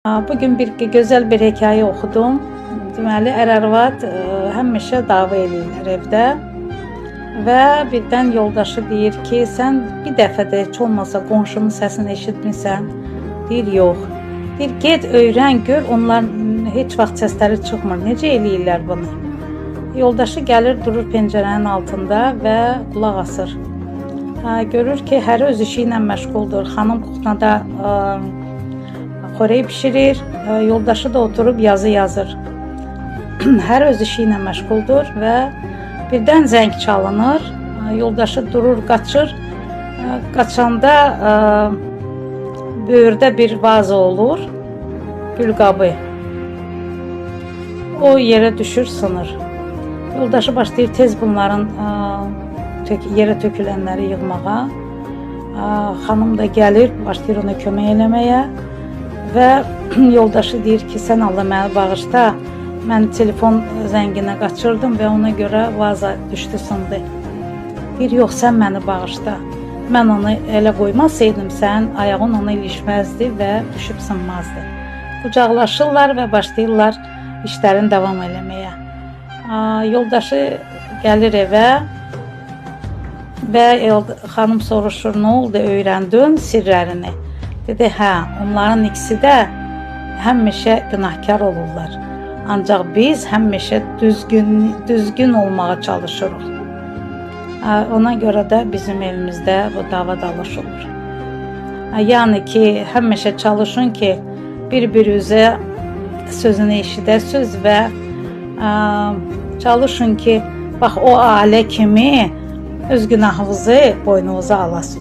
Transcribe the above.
Bugün bir gözəl bir hekayə oxudum. Deməli, ər-arvad həmişə dava eləyirlər evdə. Və birdən yoldaşı deyir ki, sən bir dəfə də heç olmasa qonşunun səsini eşitmisən? Deyir, yox. Deyir, get öyrən, gör, onlar heç vaxt səsləri çıxmır. Necə eləyirlər bunu? Yoldaşı gəlir, durur pəncərənin altında və qulaq asır. Görür ki, hər öz işi ilə məşğuldur. Xanım kuxnada xörək bişirir, yoldaşı da oturub yazı yazır. Hər öz işi ilə məşğuldur və birdən zəng çalınır. Yoldaşı durur, qaçır. Qaçanda böyürdə bir vaza olur, gülqabı. O yerə düşür, sınır. Yoldaşı başlayır tez bunların yerə tökülənləri yığmağa. Xanım da gəlir, başlayır ona kömək eləməyə və yoldaşı deyir ki, sən Allah məni bağışla, mən telefon zənginə qaçırdım və ona görə vaza düşdü, sındı. Deyir, yox, sən məni bağışla. Mən onu elə qoymasaydım, sənin ayağın ona ilişməzdi və düşüb sınmazdı. Qucaqlaşırlar və başlayırlar işlərini davam eləməyə. Yoldaşı gəlir evə və xanım soruşur, nə oldu, öyrəndin sirlərini? Dedi, hə, onların ikisi də həmişə günahkar olurlar. Ancaq biz həmişə düzgün olmağa çalışırıq. Ona görə də bizim evimizdə bu dava dalaş olur. Yəni ki, həmişə çalışın ki, bir-birinizə sözünü eşidəsiniz və çalışın ki, bax o ailə kimi öz günahınızı boynunuza alasınız.